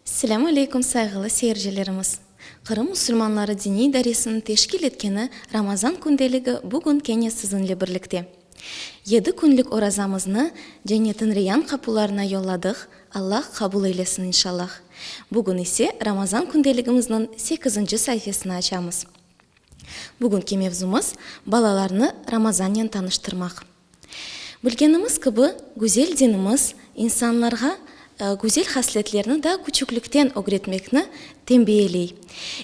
Selâm aleyküm sayğılı seyircilerimiz! Qırım musulmanları diniy idaresiniñ teşkil etkeni Ramazan kündeligi bugün kene siziñle birlikte. Yedi künlük orazamıznı Cennetin Reyan qapularına yolladıq, Allah qabul eylesin inşallah. Bugün ise Ramazan kündeligimizniñ sekizinci saifesini açamız. Bugünki mevzumız, balalarnı Ramazannen tanıştırmaq. Bilgenimiz kibi, güzel dinimiz insanlarğa güzel hasletlerni daa küçüklikten ögretmekni tenbiyeley.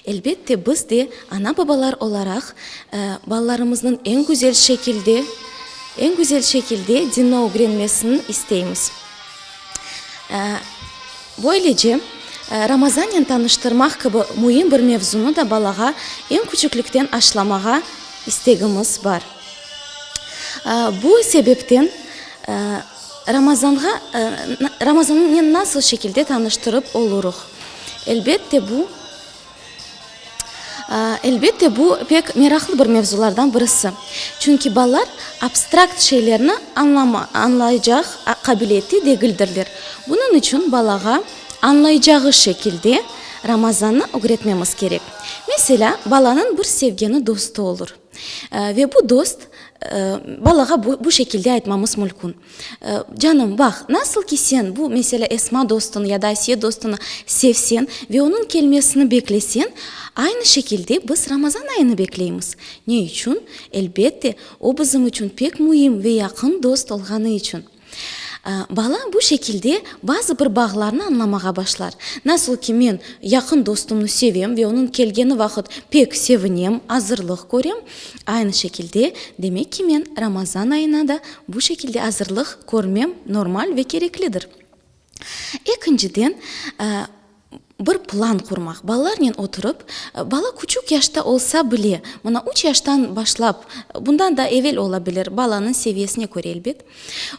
Elbette, biz de ana-babalar olaraq balalarımıznıñ eñ güzel şekilde, eñ güzel şekilde dinni ögrenmesini isteymiz. Böylece, Ramazannen tanıştırmaq kibi müim bir mevzunı da balağa eñ küçüklikten aşlamağa istegimiz bar. Bu sebepten Ramazanğa, Ramazannen nasıl şekilde tanıştırıp olurıq? Elbette, bu, elbette, bu pek meraqlı bir mevzulardan birisi. Çünki balalar abstrakt şeylerni añlama, añlaycaq qabiliyette degildirler. Bunıñ içün balağa añlaycağı şekilde Ramazannı ögretmemiz kerek. Meselâ, balanıñ bir sevgeni dostu olur. Ve bu dost, balağa bu şekilde aytmamız mülkün, Canım, baq, nasıl ki sen, bu, meselâ, Esma dostunı ya da Asiye dostunı sevseñ ve onıñ kelmesini bekleseñ, aynı şekilde biz Ramazan ayını bekleymiz. Ne içün? Elbette, o bizim içün pek müim ve yaqın dost olğanı içün. Bala bu şekilde bazı bir bağlarnı añlamağa başlar. Nasıl ki men yaqın dostumnı sevem ve onıñ kelgeni vaqıt pek sevinem, azırlıq körem, aynı şekilde, demek ki men Ramazan ayına da bu şekilde azırlıq körmem normal ve kereklidir. Ekinciden, Bir plan qurmaq, balalarnen oturıp, bala küçük yaşta olsa bile, mına üç yaştan başlap, bundan da evel ola bilir, balanıñ seviyesine köre elbet,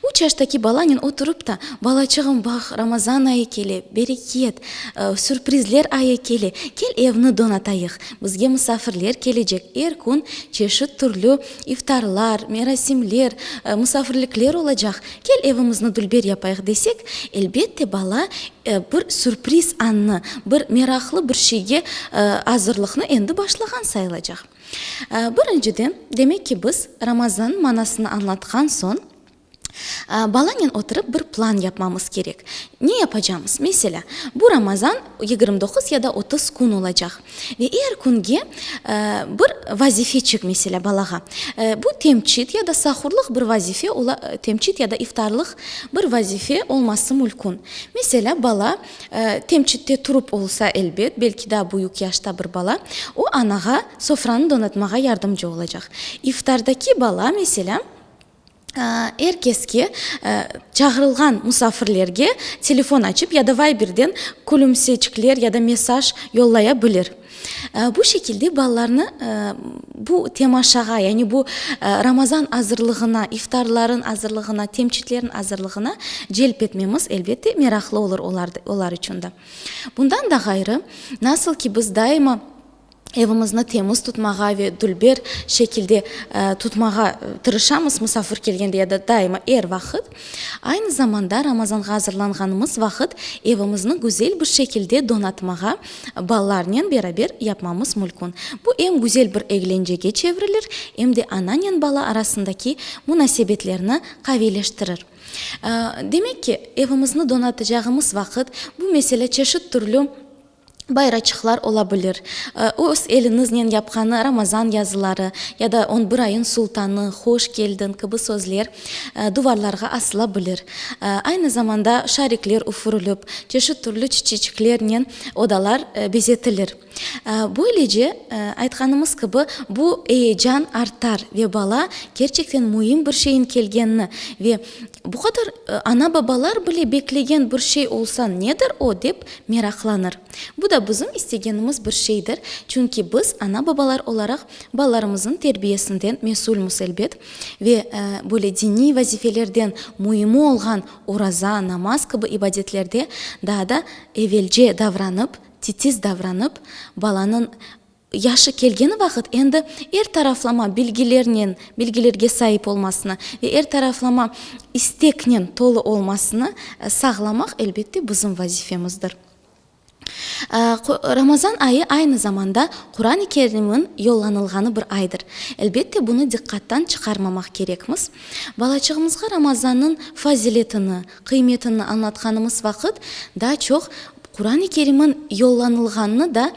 üç yaştaki balanen oturıp ta, balaçığım, baq, Ramazan ayı kele, bereket, sürprizler ayı kele, kel evni donatayıq, bizge musafirler kelecek, er kün çeşit türlü iftarlar, merasimler, musafirlikler olacaq, kel evimizni dülber yapayıq desek, elbette bala Bir sürpriz annı, bir meraqlı bir şeyge azırlıqnı endi başlağan sayılacaq. Birinciden, demek ki, biz Ramazannıñ manasını añlatqan soñ, balanen oturıp bir plan yapmamız kerek. Ne yapacamız? Meselâ, bu Ramazan 29 ya da 30 kün olacaq. Ve er künge bir vazifeçik, meselâ, balağa. Bu temçit ya da sahurlıq bir vazife ola, temçit ya da iftarlıq bir vazife olması mülkün. Meselâ, bala temçitte turıp olsa, elbet, belki daa büyük yaşta bir bala, o anağa sofranı donatmağa yardımcı olacaq. İftardaki bala, meselâ, Er keske, çağırılğan musafirlerge telefon açıp ya da Viberden külümseçikler ya da mesaj yollaya bilir. Bu şekilde balalarnı bu temaşağa, yani bu Ramazan azırlığına, iftarların azırlığına, temçitlerin azırlığına celp etmemiz, elbette, meraqlı olur olar içün de. Bundan da ğayrı, nasıl ki biz daima Evimizni temiz tutmağa ve dülber şekilde tutmağa tırışamız, musafir kelgende ya da daima er vaqıt. Aynı zamanda Ramazanğa azırlanğanımız vaqıt evimizni güzel bir şekilde donatmağa balalarnen beraber yapmamız mülkün. Bu em güzel bir eglencege çevrilir, em de ananen bala arasındaki munasebetlerni qaviyleştirir. Demek ki, evimizni donatacağımız vaqıt bu mesele çeşit türlü Bayraçıqlar ola bilir. Öz eliñiznen yapqanı Ramazan yazıları ya da On bir ayın sultanı, Hoş keldiñ kibi sözler duvarlarğa asıla bilir. Aynı zamanda şarikler üfürilip, çeşit türlü çiçeçiklernen odalar bezetilir. Böylece, aytqanımız kibi, bu eyecan artar ve bala kerçekten müim bir şeyin kelgenini ve Bu qadar ana-babalar bile beklegen bir şey olsa nedir o dep meraqlanır. Bu da bizim istegenimiz bir şeydir, çünki biz ana-babalar olaraq balalarımıznıñ terbiyesinden mesülmiz elbet ve böyle diniy vazifelerden müimi olğan oraza, namaz kibi ibadetlerde daa da evelce davranıp, titiz davranıp, balanıñ. Yaşı kelgeni vaqıt endi er taraflama bilgilernen, bilgilerge saip olmasını ve er taraflama isteknen tolu olmasını sağlamaq, elbette, bizim vazifemizdir. Ramazan ayı aynı zamanda Quran-ı Kerimniñ yollanılğanı bir aydır. Elbette, bunı diqqattan çıqarmamaq kerekmiz. Balaçığımızğa Ramazannıñ faziletini, qıymetini añlatqanımız vaqıt, daa çoq Quran-ı Kerimniñ yollanılğanını da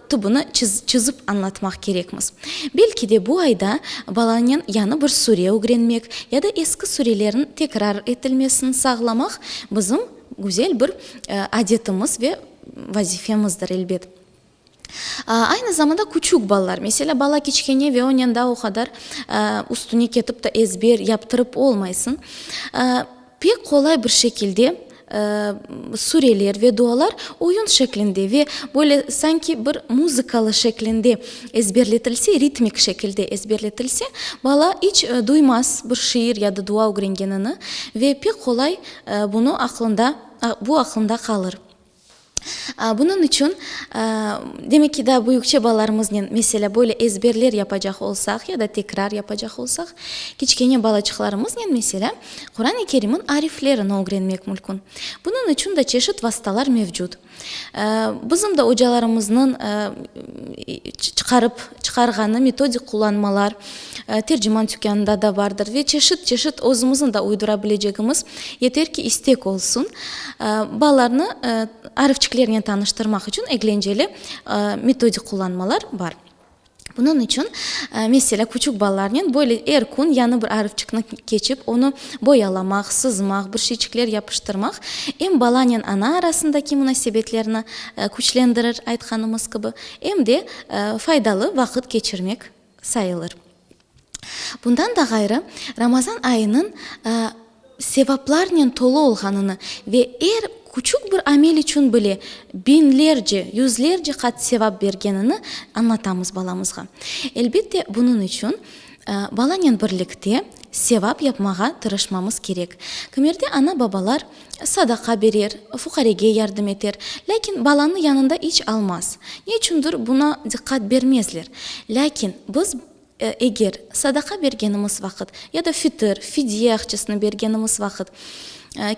tübüni çizip añlatmaq kerekmiz. Belki de bu ayda balanen yañı bir sure ögrenmek ya da eski surelerniñ tekrar etilmesini sağlamaq bizim güzel bir adetimiz ve vazifemizdir, elbet. Aynı zamanda küçük balalar, meselâ, bala kiçkene ve onen daa o qadar üstüne ketip de ezber yaptırıp olmaysıñ. Pek qolay bir şekilde sureler ve dualar oyun şeklinde ve böyle sanki bir muzıkalı şeklinde ezberletilse, ritmik şekilde ezberletilse, bala iç duymaz bir şiir ya da dua ögrengenini ve pek qolay bunı aqlında, bu aqlında qalır. Bunıñ içün, demek ki, daa büyükçe balalarımıznen, meselâ, böyle ezberler yapacaq olsaq ya da tekrar yapacaq olsaq, kiçkene balaçıqlarımıznen, meselâ, Quran-ı Kerimniñ ariflerini ögrenmek mülkün. Bunıñ içün de çeşit vastalar mevcut. Bizim de ocalarımıznıñ çıqarıp çıqarğanı metodik qullanmalar Terciman tükânında da bardır ve çeşit-çeşit özümizniñ de uydura bilecegimiz, yeter ki istek olsun, balalarnı arifçiklernen tanıştırmaq içün eglenceli metodik qullanmalar bar. Bunıñ içün, meselâ, küçük balalarnen böyle er kün yañı bir arifçikni keçip, onı boyalamaq, sızmaq, bir şeyçikler yapıştırmaq em balanen ana arasındaki munasebetlerni küçlendirir, aytqanımız kibi, em de faydalı vaqıt keçirmek sayılır. Bundan da ğayrı, Ramazan ayınıñ sevaplarnen tolu olğanını ve er küçük bir amel içün bile biñlerce, yüzlerce qat sevap bergenini añlatamız balamızğa. Elbette, bunıñ içün balanen birlikte sevap yapmağa tırışmamız kerek. Kimerde ana-babalar sadaqa berer, fuqarege yardım eter, lâkin balanı yanında iç almaz. Ne içündir buna diqqat bermezler. Lâkin biz, eger sadaqa bergenimiz vaqıt ya da fitir, fidye aqçasını bergenimiz vaqıt,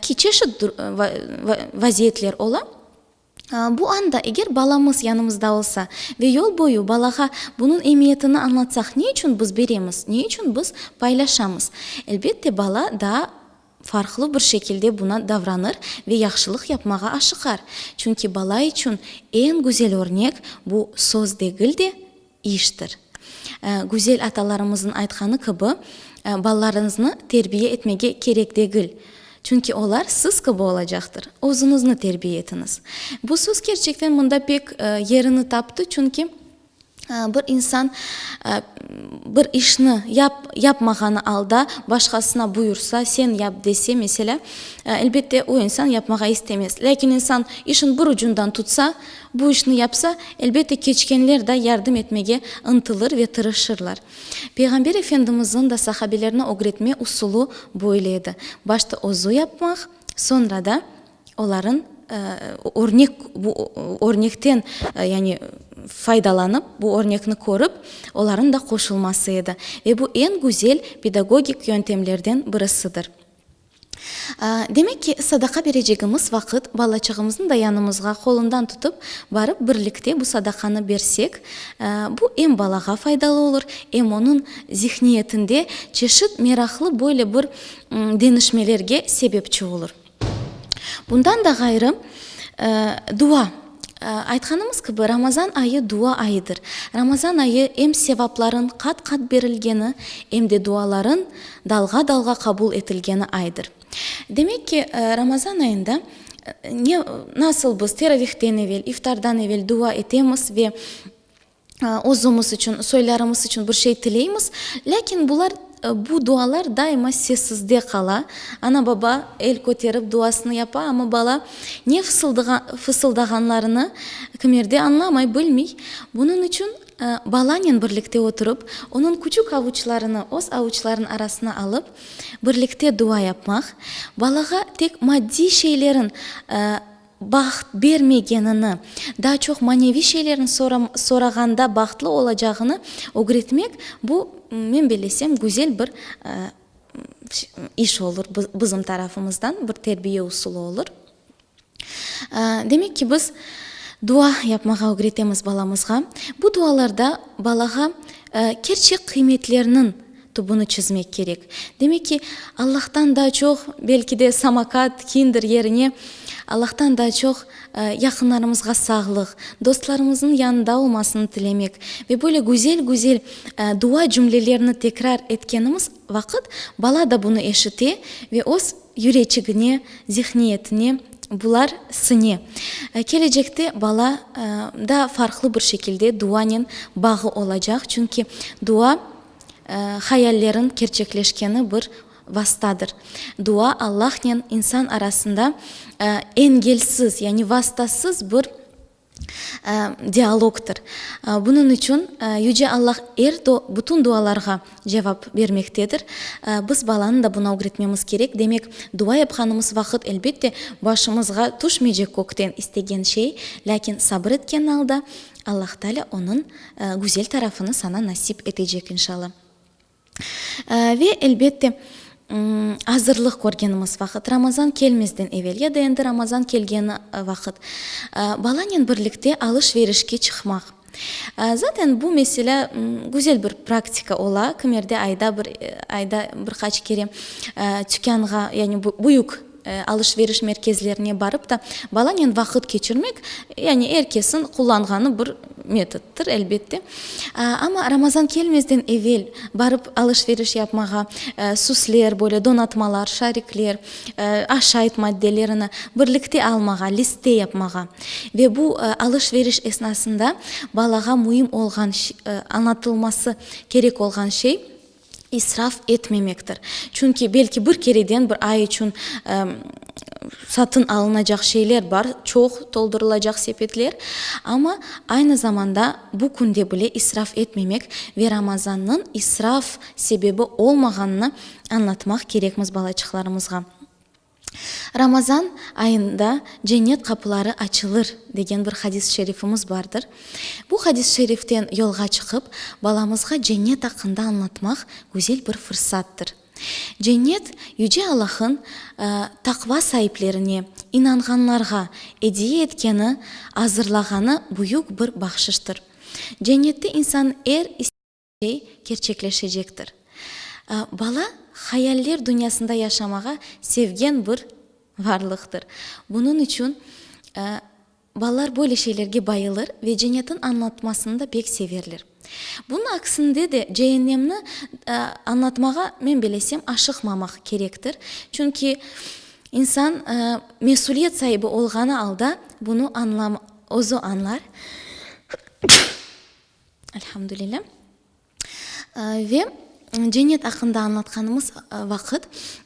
ki çeşit vaziyetler ola, Bu anda, eger balamız yanımızda olsa ve yol boyu balağa bunıñ emiyetini añlatsaq, ne içün biz beremiz, ne içün biz paylaşamız, elbette, bala daa farqlı bir şekilde buna davranır ve yahşılıq yapmağa aşıqar. Çünki bala içün eñ güzel örnek bu söz degil de, iştir. Güzel atalarımıznıñ aytqanı kibi, balalarıñıznı terbiye etmege kerek degil, çünki olar siz kibi olacaqtır, özüñizni terbiye etiñiz. Bu söz kerçekten mında pek yerini taptı, çünki bir insan bir işni yap, yapmağanı alda başqasına buyursa, sen yap dese, meselâ, elbette, o insan yapmağa istemez. Lâkin insan işin bir ucundan tutsa, Bu işni yapsa, elbette, keçkenler da yardım etmege ıntılır ve tırışırlar. Peyğamber Efendimizniñ da sahabelerni ögretme usulı böyle edi, başta özü yapmaq, soñra da oların örnek, bu örnekten, yani faydalanıp, bu örnekni körip, oların da qoşulması edi. Ve bu eñ güzel pedagogik yöntemlerden birisidir. Demek ki, sadaqa berecegimiz vaqıt balaçığımıznı da yanımızğa qolundan tutıp barıp birlikte bu sadaqanı bersek, bu em balağa faydalı olur, em onıñ zihniyetinde çeşit meraqlı böyle bir deñişmelerge sebepçi olur. Bundan da ğayrı, dua. Aytqanımız kibi, Ramazan ayı dua ayıdır. Ramazan ayı em sevapların qat-qat berilgeni, em de duaların dalğa-dalğa qabul etilgeni aydır. Demek ki, Ramazan ayında ne, nasıl biz teravihten evel, iftardan evel dua etemiz ve özümiz içün, soylarımız içün bir şey tileymiz, lâkin bular, bu dualar daima sessizde qala. Ana-baba el köterip duasını yapa, amma bala ne fısıldağanlarını kimerde añlamay, bilmey. Bunıñ içün balanen birlikte oturıp, onıñ küçük avuçlarını öz avuçlarınıñ arasına alıp, birlikte dua yapmaq, balağa tek maddiy şeylerin. Baht bermegenini, daa çoq maneviy şeylerni sorağanda bahtlı olacağını ögretmek, bu, men bellesem, güzel bir iş olur, bizim tarafımızdan bir terbiye usulı olur. Demek ki, biz dua yapmağa ögretemiz balamızğa. Bu dualarda balağa kerçek qıymetlerniñ tübüni çizmek kerek. Demek ki, Allahtan daa çoq, belki de, samokat, kinder yerine, Allahtan daa çoq yaqınlarımızğa sağlıq, dostlarımıznıñ yanında olmasını tilemek ve böyle güzel-güzel dua cümlelerini tekrar etkenimiz vaqıt, bala da bunı eşite ve öz yüreçigine, zihniyetine bular siñe. Kelecekte bala daa farqlı bir şekilde duanen bağı olacaq, çünki dua, hayallerin kerçekleşkeni bir vastadır. Dua Allahnen insan arasında engelsiz, yani vastasız bir dialogtır. Bunıñ içün Yüce Allah er bütün dualarğa cevap bermektedir. Biz balanı da buna ögretmemiz kerek. Demek, dua yapqanımız vaqıt, elbette, başımızğa tüşmeycek kökten istegen şey, lâkin sabır etken alda Allah Taalâ onıñ güzel tarafını saña nasip etecek, inşalla. Ve, elbette, azırlıq körgenimiz vaqıt, Ramazan kelmezden evel ya da endi Ramazan kelgeni vaqıt, balanen birlikte alış-verişke çıqmaq. Zaten bu mesele güzel bir praktika ola, kimerde ayda bir, ayda bir qaç kere tükânğa, yani büyük alış-veriş merkezlerine barıp da, balanen vaqıt keçirmek, yani er kesin qullanğanı bir metodtır, elbette. Amma Ramazan kelmezden evel barıp alış-veriş yapmağa, süsler, böyle donatmalar, şarikler, aşayt maddelerini birlikte almağa, liste yapmağa ve bu alış-veriş esnasında balağa müim olğan, añlatılması kerek olğan şey, israf etmemektir. Çünki belki bir kereden bir ay içün satın alınacaq şeyler bar, çoq toldurılacaq sepetler, amma aynı zamanda bu künde bile israf etmemek ve Ramazannıñ israf sebebi olmağanını añlatmaq kerekmiz balaçıqlarımızğa. Ramazan ayında cennet qapıları açılır, degen bir hadis-i şerifimiz bardır. Bu hadis-i şeriften yolğa çıqıp, balamızğa cennet aqqında añlatmaq güzel bir fırsattır. Cennet, Yüce Allah'ın taqva saiplerine, inanğanlarğa ediye etkeni, azırlağanı büyük bir bahşıştır. Cennette insan er. Şey kerçekleşecektir. Bala hayaller dünyasında yaşamağa sevgen bir varlıqtır. Bunıñ içün balalar böyle şeylerge bayılır ve cennetin añlatmasını da pek severler. Bunıñ aksinde de ceennemni añlatmağa, men belesem, aşıqmamaq kerektir. Çünki insan mesüliyet saibi olğanı alda bunı özü añlar. Elhamdülilâ. Ve cennet aqqında añlatqanımız vaqıt,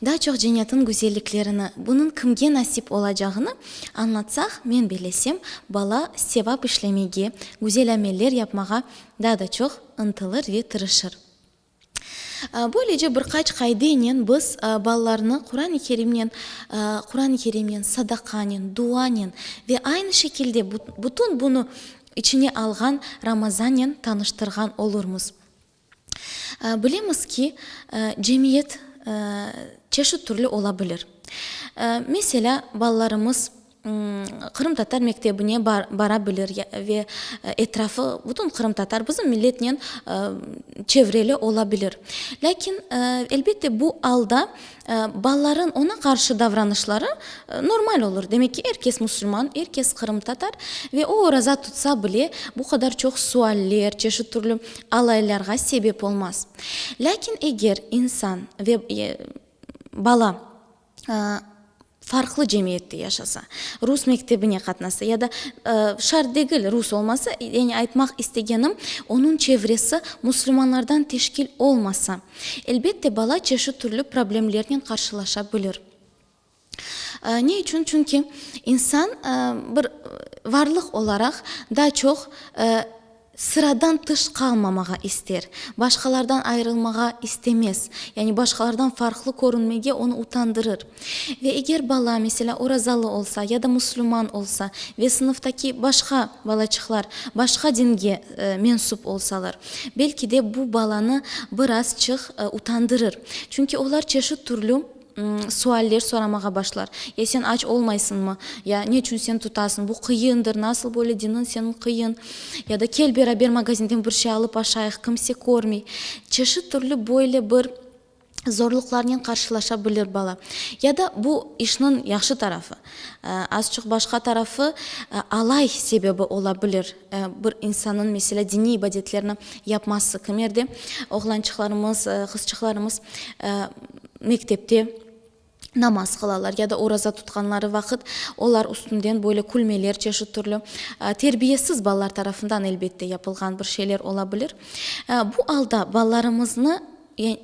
daa çoq cennetniñ güzelliklerini, bunıñ kimge nasip olacağını añlatsaq, men bellesem, bala sevap işlemege, güzel ameller yapmağa daa da çoq ıntılır ve tırışır. Böylece bir qaç qaidenen biz balalarnı Quran-ı Kerimnen, Quran-ı Kerimnen, sadaqanen, duanen ve aynı şekilde bütün bunı içine alğan Ramazannen tanıştırğan olurmız. Bilemiz ki, cemiyet çeşit türlü ola bilir. Meselâ, balalarımız qırımtatar mektebine bara bilir ve etrafı bütün qırımtatar, bizim milletnen çevreli ola bilir. Lâkin, elbette, bu alda balaların oña qarşı davranışları normal olur. Demek ki, er kes musulman, er kes qırımtatar ve o oraza tutsa bile, bu qadar çoq sualler, çeşit türlü alaylarğa sebep olmaz. Lâkin eger insan ve bala farqlı cemiyette yaşasa, rus mektebine qatnasa ya da şart degil rus olması, yani aytmaq istegenim, onıñ çevresi musulmanlardan teşkil olmasa, elbette bala çeşit türlü problemlernen qarşılaşa bilir. Ne içün? Çünki insan bir varlıq olaraq daa çoq. Sıradan tış qalmamağa ister, başqalardan ayırılmağa istemez, yani başqalardan farqlı körünmege onı utandırır. Ve eger bala, meselâ, orazalı olsa ya da musulman olsa ve sınıftaki başqa balaçıqlar başqa dinge mensüp olsalar, belki de bu balanı birazçıq utandırır. Çünki olar çeşit türlü Sualler soramağa başlar. Ya sen aç olmaysıñmı? Ya ne içün sen tutasıñ? Bu qıyındır, nasıl böyle diniñ seniñ qıyın? Ya da kel beraber magazinden bir şey alıp aşayıq, kimse körmey. Çeşit türlü böyle bir zorluqlarnen qarşılaşa bilir bala. Ya da bu işniñ yahşı tarafı. Azçıq başqa tarafı alay sebebi ola bilir. Bir insannıñ, meselâ, diniy ibadetlerni yapması, kimerde oğlançıqlarımız, qızçıqlarımız mektepte namaz qılalar ya da oraza tutqanları vaqıt olar üstünden böyle külmeler, çeşit türlü terbiyesiz balalar tarafından, elbette, yapılğan bir şeyler ola bilir. Bu alda balalarımıznı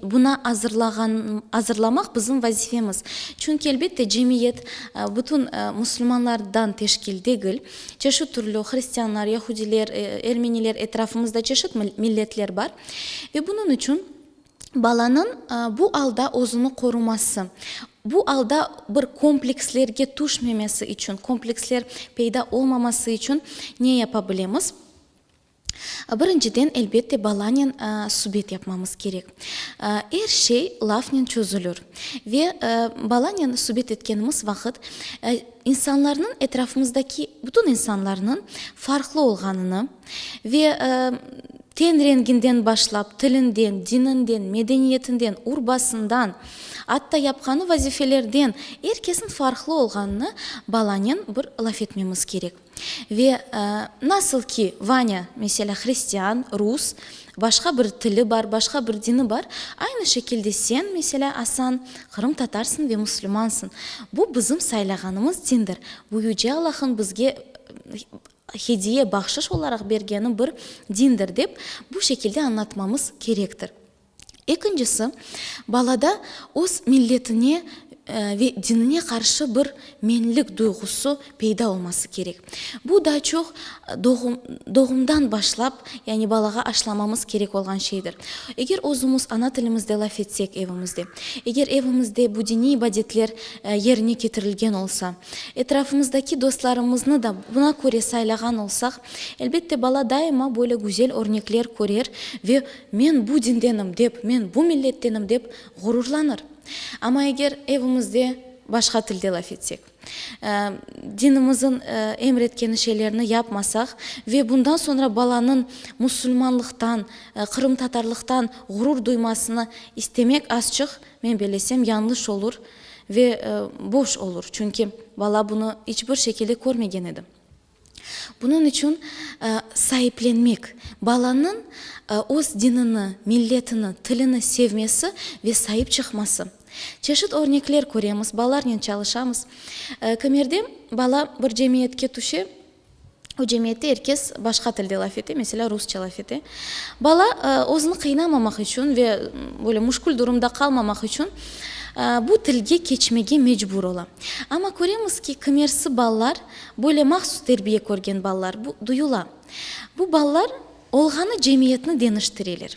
Buna azırlağan, azırlamaq bizim vazifemiz. Çünki, elbette, cemiyet bütün musulmanlardan teşkil degil. Çeşit türlü hristianlar, yahudiler, ermeniler, etrafımızda çeşit milletler bar. Ve bunıñ içün balanıñ bu alda özüni qoruması, bu alda bir komplekslerge tüşmemesi içün, kompleksler peyda olmaması içün ne yapa bilemiz? Birinciden, elbette, balanen subet yapmamız kerek. Er şey lafnen çözülür. Ve balanen subet etkenimiz vaqıt, insanlarnıñ, etrafımızdaki bütün insanlarnıñ farqlı olğanını ve ten renginden başlap, tilinden, dininden, medeniyetinden, urbasından, atta yapqanı vazifelerden er kesniñ farqlı olğanını balanen bir laf etmemiz kerek. Ve nasıl ki, Vanâ, meselâ, hristian, rus, başqa bir tili bar, başqa bir dini bar, aynı şekilde sen, meselâ, Asan, qırımtatarsıñ ve musulmansıñ. Bu bizim saylağanımız dindir. Bu Yüce Allah'ın bizge hediye, bahşış olaraq bergeni bir dindir, dep, bu şekilde añlatmamız kerektir. Ekincisi, balada öz milletine ve dinine qarşı bir menlik duyğusı peyda olması kerek. Bu daa çoq doğumdan başlap, yani balağa aşılamamız kerek olğan şeydir. Eger özümiz ana tilimizde laf etsek evimizde, eger evimizde bu diniy ibadetler yerine ketirilgen olsa, Etrafımızdaki dostlarımıznı da buna köre saylağan olsaq, elbette, bala daima böyle güzel örnekler körer ve men bu dindenim dep, men bu millettenim dep ğururlanır. Amma eger evimizde başqa tilde laf etsek, dinimizin emir etkeni şeylerni yapmasaq ve bundan soñra balanıñ musulmanlıqtan, qırımtatarlıqtan ğurur duymasını istemek azçıq, men bellesem, yañlış olur. Ve boş olur, çünki bala bunı iç bir şekilde körmegen edi. Bunıñ içün saiplenmek, balanıñ öz dinini, milletini, tilini sevmesi ve saip çıqması. Çeşit örnekler köremiz, balalarnen çalışamız. Kimerde bala bir cemiyetke tüşe, O cemiyette er kes başqa tilde laf ete, meselâ, rusça laf ete. Bala özüni qıynamamaq içün ve böyle müşkül durumda qalmamaq içün bu tilge keçmege mecbur ola. Amma köremiz ki, kimersi balalar, böyle mahsus terbiye körgen balalar, bu duyula. Bu balalar olğanı cemiyetni deñiştireler.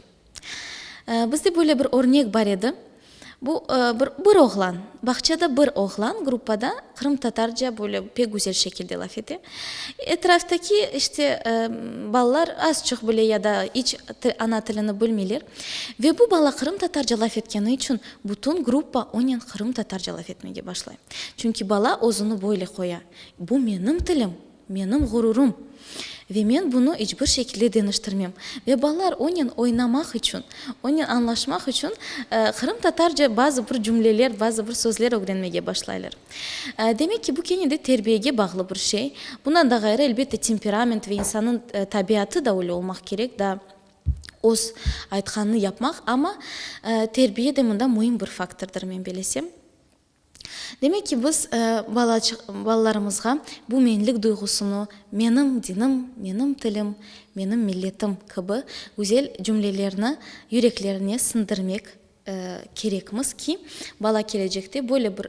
Bizde böyle bir örnek bar edi. Bu, bir, bir oğlan, bağçada bir oğlan gruppada qırımtatarca böyle pek güzel şekilde laf ete. Etraftaki, işte, balalar azçıq bile ya da iç ana tilini bilmeyler. Ve bu bala qırımtatarca laf etkeni içün bütün gruppa onen qırımtatarca laf etmege başlay. Çünki bala özüni böyle qoya, Bu menim tilim! Menim ğururım. Ve men bunı iç bir şekilde deñiştirmem. Ve balalar onen oynamaq içün, onen añlaşmaq içün qırımtatarca bazı bir cümleler, bazı bir sözler ögrenmege başlaylar. Demek ki, bu kene de terbiyege bağlı bir şey. Bundan da ğayrı, elbette, temperament ve insannıñ tabiatı da öyle olmaq kerek, da öz aytqanını yapmaq, amma terbiye de mında müim bir faktordır, men belesem. Demek ki, biz balalarımızğa bu menlik duyğusını, menim dinim, menim tilim, menim milletim kibi güzel cümlelerni yüreklerine siñdirmek. kerekmiz ki, bala kelecekte böyle bir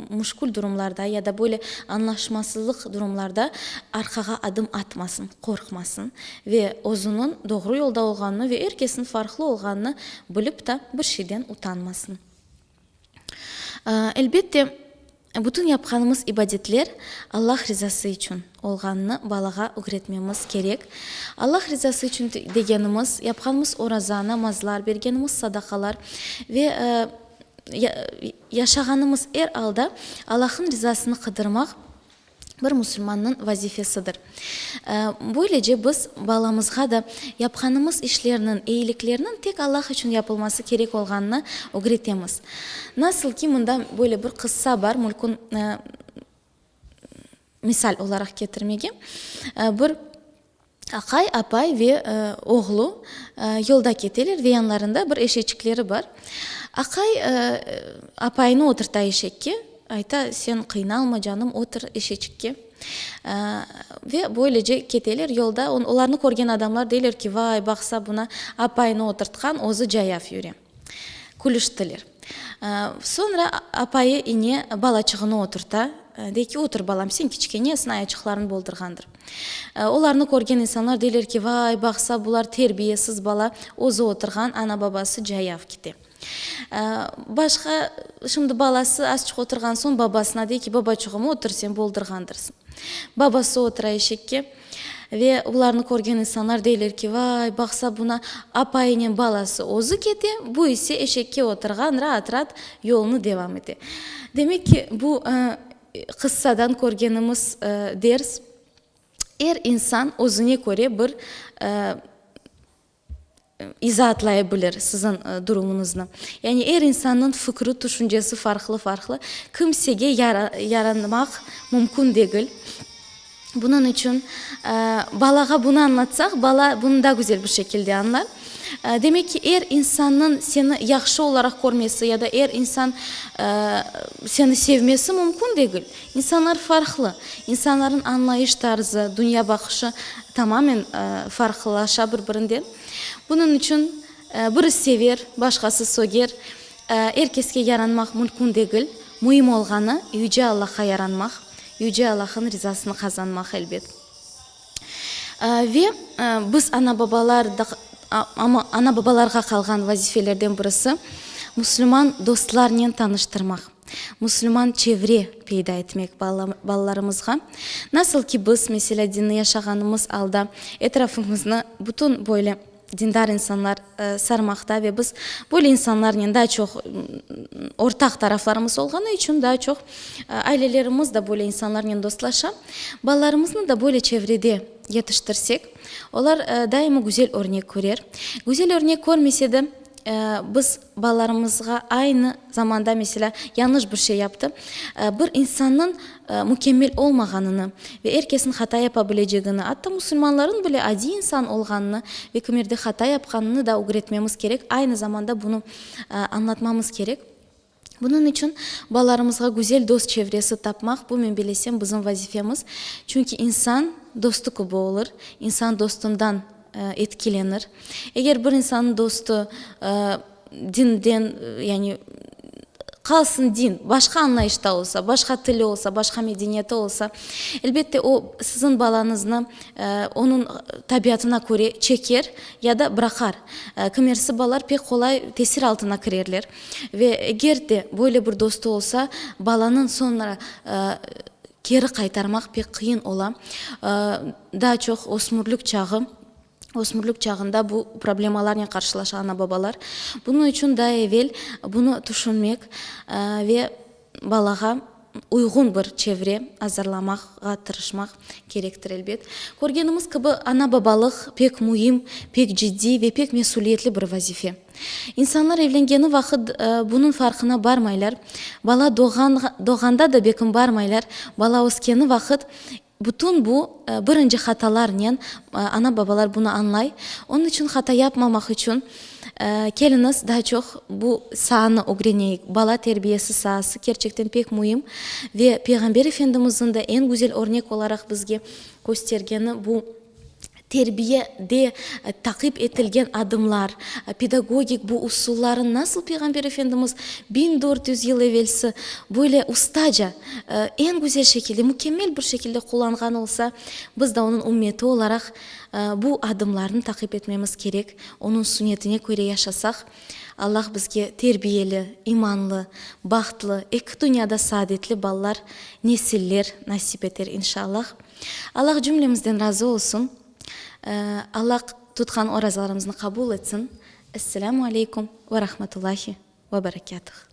müşkül durumlarda ya da böyle añlaşmasızlıq durumlarda arqağa adım atmasın, qorqmasın ve özüniñ doğru yolda olğanını ve er kesniñ farqlı olğanını bilip ta bir şeyden utanmasın. Elbette, bütün yapqanımız ibadetler Allah rizası içün olğanını balağa ögretmemiz kerek. Allah rizası içün degenimiz, yapqanımız oraza, namazlar, bergenimiz sadaqalar ve yaşağanımız er alda Allahnıñ rizasını qıdırmaq, bir musulmannıñ vazifesidir. Böylece biz balamızğa da yapqanımız işlerniñ, eyiliklerniñ tek Allah içün yapılması kerek olğanını ögretemiz. Nasıl ki, mında böyle bir qıssa bar, mülkün misal olaraq ketirmege, bir Aqay, apay ve oğlu yolda keteler ve yanlarında bir eşeçikleri bar. Aqay apayını oturta eşekke, ayta, sen qıynalma, canım, otur eşeçikke. Ve böylece keteler yolda. Olarnı körgen adamlar deyler ki, vay, baqsa buna, apayını oturtqan, özü cayav yüre. Külüştiler. Soñra apayı ine balaçığını oturta, dey ki, otur, balam, sen kiçkenesiñ, ayaçıqlarıñ boldurğandır. Olarnı körgen insanlar deyler ki, vay, baqsa, bular terbiyesiz bala, özü oturğan, ana-babası cayav kete. Başqa, şimdi balası azçıq oturğan soñ babasına dey ki, babaçığım, otur, sen boldurğandırsıñ. Babası otura eşekke. Ve bularnı körgen insanlar deyler ki, vay, baqsa buna, apayınen balası özü kete, bu ise eşekke oturğan, raat-raat yolunı devam ete. Demek ki, bu qıssadan körgenimiz ders, er insan özüne köre bir izaatlaya bilir siziñ durumıñıznı. Yani er insannıñ fikri, tüşüncesi farqlı-farqlı. Kimsege yaranmaq mümkün degil. Bunıñ içün balağa bunı añlatsaq, bala bunı daa güzel bir şekilde añlar. Demek ki, er insannıñ seni yahşı olaraq körmesi ya da er insan seni sevmesi mümkün degil. İnsanlar farqlı. İnsanlarnıñ añlayış tarzı, dünyabaqışı tamamen farqlılaşa bir-birinden. Bunıñ içün biri sever, başqası söger. Er keske yaranmaq mümkün degil. Müim olğanı, Yüce Allahqa yaranmaq, Yüce Allahnıñ rizasını qazanmaq, elbet. Ve biz ana-babalar, ana-babalarğa qalğan vazifelerden birisi, musulman dostlarnen tanıştırmaq. Musulman çevre peyda etmek balalarımızğa. Nasıl ki biz, meselâ, dinni yaşağanımız alda etrafımıznı bütün böyle dindar insanlar sarmaqta ve biz böyle insanlarnen daa çoq ortaq taraflarımız olğanı içün daa çoq ailelerimiz da böyle insanlarnen dostlaşa. Balalarımıznı da böyle çevrede yetiştirsek, olar daima güzel örnek körer. Güzel örnek körmese de, Biz balalarımızğa aynı zamanda, meselâ, yañlış bir şey yaptı, bir insannıñ mükemmel olmağanını ve er kesniñ hata yapa bilecegini, atta musulmanlarnıñ bile adiy insan olğanını ve kimerde hata yapqanını da ögretmemiz kerek, aynı zamanda bunı añlatmamız kerek. Bunıñ içün balalarımızğa güzel dost çevresi tapmaq, bu, men bilesem, bizim vazifemiz. Çünki insan dostu kibi olur, insan dostundan etkilenir. Eger bir insannıñ dostu dinden, yani qalsın din, başqa añlayışta olsa, başqa tili olsa, başqa medeniyeti olsa, elbette, o, siziñ balañıznı onıñ tabiatına köre çeker ya da bıraqar. Kimersi balalar pek qolay tesir altına kirerler. Ve eger de böyle bir dostu olsa, balanıñ soñra keri qaytarmaq pek qıyın ola. Daa çoq ösmürlik çağı, ösmürlik çağında bu problemalarnen qarşılaşa ana-babalar. Bunıñ içün daa evel bunı tüşünmek ve balağa uyğun bir çevre azırlamaqğa tırışmaq kerektir, elbet. Körgenimiz kibi, ana-babalıq pek müim, pek ciddiy ve pek mesüliyetli bir vazife. İnsanlar evlengeni vaqıt bunıñ farqına barmaylar, bala doğğan doğğanda da bekim barmaylar, bala öskeni vaqıt bütün bu birinci hatalarnen ana-babalar bunı añlay. Onıñ içün hata yapmamaq içün keliñiz daa çoq bu saanı ögreneyik. Bala terbiyesi saası kerçekten pek müim ve Peyğamber Efendimizniñ de eñ güzel örnek olaraq bizge köstergeni bu. Terbiyede taqip etilgen adımlar, pedagogik bu usullarnı nasıl Peyğamber Efendimiz 1400 yıl evelsi böyle ustaca, eñ güzel şekilde, mükemmel bir şekilde qullanğan olsa, biz de onıñ ümmeti olaraq bu adımlarnı taqip etmemiz kerek, onıñ sünnetine köre yaşasaq, Allah bizge terbiyeli, imanlı, bahtlı, eki dünyada saadetli balalar, nesiller nasip eter, inşallah. Allah cümlemizden razı olsun. Allah tutqan orazalarımıznı qabul etsin. Esselamu aleykum ve rahmetullahi ve berekatuh.